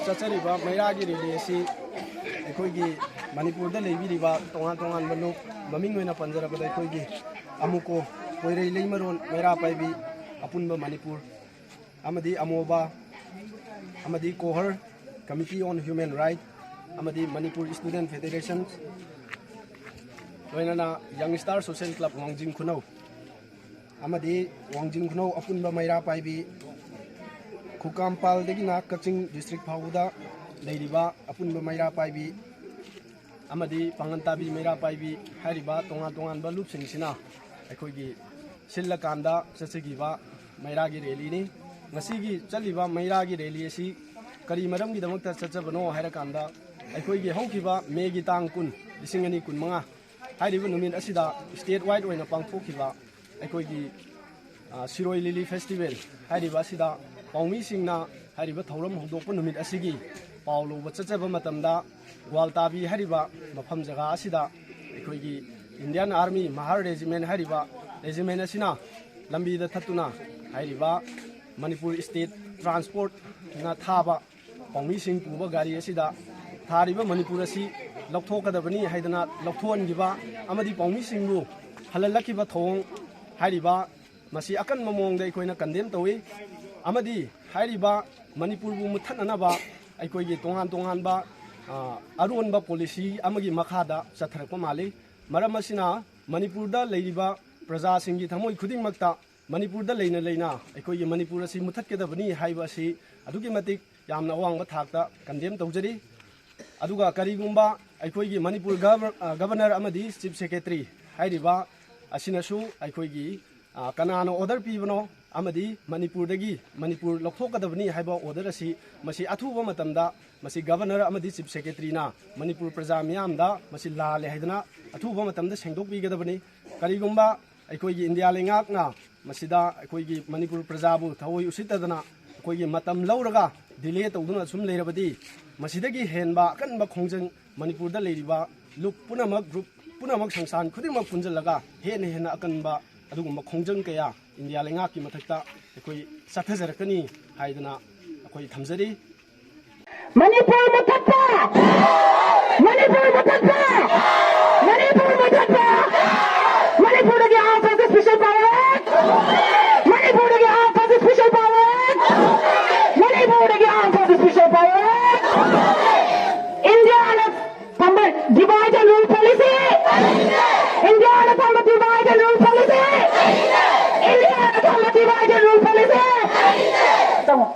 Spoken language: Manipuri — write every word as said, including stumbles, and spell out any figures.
ꯆꯠꯆꯔꯤꯕ ꯃꯩꯔꯥꯒꯤ ꯔꯦꯂꯤ ꯑꯁꯤ ꯑꯩꯈꯣꯏꯒꯤ ꯃꯅꯤꯄꯨꯔꯗ ꯂꯩꯕꯤꯔꯤꯕ ꯇꯣꯉꯥꯟ ꯇꯣꯉꯥꯟꯕ ꯂꯨꯞ, ꯃꯃꯤꯡ ꯑꯣꯏꯅ ꯄꯟꯖꯔꯕꯗ ꯑꯩꯈꯣꯏꯒꯤ ꯑꯃꯨꯀꯣ, ꯀꯣꯏꯔꯩ ꯂꯩꯃꯔꯣꯟ ꯃꯩꯔꯥ ꯄꯥꯏꯕꯤ, ꯑꯄꯨꯟꯕ ꯃꯅꯤꯄꯨꯔ ꯑꯃꯗꯤ ꯑꯃꯣꯕꯥ ꯑꯃꯗꯤ ꯀꯣꯍꯔ, Committee on Human Right ꯑꯃꯗꯤ ꯃꯅꯤꯄꯨꯔ Student Federation, ꯂꯣꯏꯅꯅ Young Star Social Club ꯋꯥꯡꯖꯤꯡ ꯈꯨꯅꯧ ꯑꯃꯗꯤ ꯋꯥꯡꯖꯤꯡ ꯈꯨꯅꯧ ꯑꯄꯨꯟꯕ ꯃꯩꯔꯥ ꯄꯥꯏꯕꯤ, ꯈꯨꯀꯥꯝꯄꯥꯜꯗꯒꯤꯅ ꯀꯛꯆꯤꯡ district ꯐꯥꯎꯕꯗ ꯂꯩꯔꯤꯕ ꯑꯄꯨꯟꯕ ꯃꯩꯔꯥ ꯄꯥꯏꯕꯤ ꯑꯃꯗꯤ ꯄꯥꯡꯒꯟ ꯇꯥꯕꯤ ꯃꯩꯔꯥ ꯄꯥꯏꯕꯤ ꯍꯥꯏꯔꯤꯕ ꯇꯣꯉꯥꯟ ꯇꯣꯉꯥꯟꯕ ꯂꯨꯞꯁꯤꯡꯁꯤꯅ ꯑꯩꯈꯣꯏꯒꯤ ꯁꯤꯜꯂꯀꯥꯟꯗ ꯆꯠꯆꯈꯤꯕ ꯃꯩꯔꯥꯒꯤ ꯔꯦꯂꯤꯅꯤ꯫ ꯉꯁꯤꯒꯤ ꯆꯠꯂꯤꯕ ꯃꯩꯔꯥꯒꯤ ꯔꯦꯂꯤ ꯑꯁꯤ ꯀꯔꯤ ꯃꯔꯝꯒꯤꯗꯃꯛꯇ ꯆꯠꯆꯕꯅꯣ ꯍꯥꯏꯔꯀꯥꯟꯗ, ꯑꯩꯈꯣꯏꯒꯤ ꯍꯧꯈꯤꯕ ꯃꯦꯒꯤ ꯇꯥꯡ ꯀꯨꯟ, ꯂꯤꯁꯤꯡ ꯑꯅꯤ ꯀꯨꯟꯃꯉꯥ ꯍꯥꯏꯔꯤꯕ ꯅꯨꯃꯤꯠ ꯑꯁꯤꯗ state wide ꯑꯣꯏꯅ ꯄꯥꯡꯊꯣꯛꯈꯤꯕ ꯑꯩꯈꯣꯏꯒꯤ, ꯑ, ꯁꯤꯔꯣꯏ ꯂꯤꯂꯤ festival ꯍꯥꯏꯔꯤꯕ ꯑꯁꯤꯗ ꯄꯥꯎꯃꯤꯁꯤꯡꯅ ꯍꯥꯏꯔꯤꯕ ꯊꯧꯔꯝ ꯍꯧꯗꯣꯛꯄ ꯅꯨꯃꯤꯠ ꯑꯁꯤꯒꯤ ꯄꯥꯎ ꯂꯧꯕ ꯆꯠꯆꯕ ꯃꯇꯝꯗ, ꯒ꯭ꯋꯥꯜꯇꯥꯕꯤ ꯍꯥꯏꯔꯤꯕ ꯃꯐꯝ ꯖꯒꯥ ꯑꯁꯤꯗ ꯑꯩꯈꯣꯏꯒꯤ Indian Army ꯃꯍꯥꯔ Regiment ꯍꯥꯏꯔꯤꯕ regiment ꯑꯁꯤꯅ ꯂꯝꯕꯤꯗ ꯊꯠꯇꯨꯅ ꯍꯥꯏꯔꯤꯕ ꯃꯅꯤꯄꯨꯔ state transport ꯅ ꯊꯥꯕ ꯄꯥꯎꯃꯤꯁꯤꯡ ꯄꯨꯕ ꯒꯥꯔꯤ ꯑꯁꯤꯗ ꯊꯥꯔꯤꯕ ꯃꯅꯤꯄꯨꯔ ꯑꯁꯤ ꯂꯧꯊꯣꯛꯀꯗꯕꯅꯤ ꯍꯥꯏꯗꯅ ꯂꯧꯊꯣꯛꯍꯟꯈꯤꯕ ꯑꯃꯗꯤ ꯄꯥꯎꯃꯤꯁꯤꯡꯕꯨ ꯍꯜꯍꯜꯂꯛꯈꯤꯕ ꯊꯧꯑꯣꯡ ꯍꯥꯏꯔꯤꯕ ꯃꯁꯤ ꯑꯀꯟꯕ ꯃꯑꯣꯡꯗ ꯑꯩꯈꯣꯏꯅ condemn ꯇꯧꯏ꯫ ꯑꯃꯗꯤ ꯍꯥꯏꯔꯤꯕ ꯃꯅꯤꯄꯨꯔꯕꯨ ꯃꯨꯠꯊꯠꯅꯅꯕ ꯑꯩꯈꯣꯏꯒꯤ ꯇꯣꯉꯥꯟ ꯇꯣꯉꯥꯟꯕ, ꯑ, ꯑꯔꯣꯟꯕ policy ꯑꯃꯒꯤ ꯃꯈꯥꯗ ꯆꯠꯊꯔꯛꯄ ꯃꯥꯜꯂꯤ꯫ ꯃꯔꯝ ꯑꯁꯤꯅ ꯃꯅꯤꯄꯨꯔꯗ ꯂꯩꯔꯤꯕ ꯄ꯭ꯔꯖꯥꯁꯤꯡꯒꯤ ꯊꯃꯣꯏ ꯈꯨꯗꯤꯡꯃꯛꯇ ꯃꯅꯤꯄꯨꯔꯗ ꯂꯩꯅ ꯂꯩꯅ ꯑꯩꯈꯣꯏꯒꯤ ꯃꯅꯤꯄꯨꯔ ꯑꯁꯤ ꯃꯨꯠꯊꯠꯀꯗꯕꯅꯤ ꯍꯥꯏꯕ ꯑꯁꯤ ꯑꯗꯨꯛꯀꯤ ꯃꯇꯤꯛ ꯌꯥꯝꯅ ꯑꯋꯥꯡꯕ ꯊꯥꯛꯇ condemn ꯇꯧꯖꯔꯤ꯫ ꯑꯗꯨꯒ ꯀꯔꯤꯒꯨꯝꯕ ꯑꯩꯈꯣꯏꯒꯤ ꯃꯅꯤꯄꯨꯔ ꯒꯚꯔ-, ꯑ, Governor ꯑꯃꯗꯤ Chief Secretary ꯍꯥꯏꯔꯤꯕ ꯑꯁꯤꯅꯁꯨ ꯑꯩꯈꯣꯏꯒꯤ, ꯑ, ꯀꯅꯥꯅ order ꯄꯤꯕꯅꯣ ꯑꯃꯗꯤ ꯃꯅꯤꯄꯨꯔꯗꯒꯤ ꯃꯅꯤꯄꯨꯔ ꯂꯧꯊꯣꯛꯀꯗꯕꯅꯤ ꯍꯥꯏꯕ order ꯑꯁꯤ ꯃꯁꯤ ꯑꯊꯨꯕ ꯃꯇꯝꯗ ꯃꯁꯤ Governor ꯑꯃꯗꯤ Chief Secretaryꯅ ꯃꯅꯤꯄꯨꯔ ꯄ꯭ꯔꯖꯥ ꯃꯤꯌꯥꯝꯗ ꯃꯁꯤ ꯂꯥꯜꯂꯦ ꯍꯥꯏꯗꯅ ꯑꯊꯨꯕ ꯃꯇꯝꯗ ꯁꯦꯡꯗꯣꯛꯄꯤꯒꯗꯕꯅꯤ꯫ ꯀꯔꯤꯒꯨꯝꯕ ꯑꯩꯈꯣꯏꯒꯤ ꯏꯟꯗꯤꯌꯥ ꯂꯩꯉꯥꯛꯅ ꯃꯁꯤꯗ ꯑꯩꯈꯣꯏꯒꯤ ꯃꯅꯤꯄꯨꯔ ꯄ꯭ꯔꯖꯥꯕꯨ ꯊꯑꯣꯏ ꯎꯁꯤꯠꯇꯗꯅ ꯑꯩꯈꯣꯏꯒꯤ ꯃꯇꯝ ꯂꯧꯔꯒ delay ꯇꯧꯗꯨꯅ ꯁꯨꯝ ꯂꯩꯔꯕꯗꯤ, ꯃꯁꯤꯗꯒꯤ ꯍꯦꯟꯕ ꯑꯀꯟꯕ ꯈꯣꯡꯖꯪ ꯃꯅꯤꯄꯨꯔꯗ ꯂꯩꯔꯤꯕ ꯂꯨꯞ ꯄꯨꯝꯅꯃꯛ, group ꯄꯨꯝꯅꯃꯛ, ꯁꯪꯁꯊꯥꯟ ꯈꯨꯗꯤꯡꯃꯛ ꯄꯨꯟꯁꯤꯜꯂꯒ ꯍꯦꯟꯅ ꯍꯦꯟꯅ ꯑꯀꯟꯕ ꯑꯗꯨꯒꯨꯝꯕ ꯈꯣꯡꯖꯪ ꯀꯌꯥ ꯏꯟꯗꯤꯌꯥ ꯂꯩꯉꯥꯛꯀꯤ ꯃꯊꯛꯇ ꯑꯩꯈꯣꯏ ꯆꯠꯊꯖꯔꯛꯀꯅꯤ ꯍꯥꯏꯗꯅ ꯑꯩꯈꯣꯏ ꯊꯝꯖꯔꯤ꯫ ꯃꯅꯤꯄꯨꯔ ꯃꯨꯊꯠꯄ! ꯃꯅꯤꯄꯨꯔ ꯃꯨꯊꯠꯄ! ꯃꯅꯤꯄꯨꯔ ꯃꯨꯊꯠꯄ! ꯃꯅꯤꯄꯨꯔꯗꯒꯤ armed forces special power act! ꯃꯅꯤꯄꯨꯔꯗꯒꯤ armed forces special power act! ꯃꯅꯤꯄꯨꯔꯗꯒꯤ armed forces special power act! ꯏꯟꯗꯤꯌꯥꯅ ꯊꯝꯕ divide and rule policy! ꯏꯟꯗꯤꯌꯥꯅ ꯊꯝꯕ divide and rule policy! ꯏꯟꯗꯤꯌꯥꯅ ꯊꯝꯕ divide and rule policy! ꯆꯪꯉꯣ꯫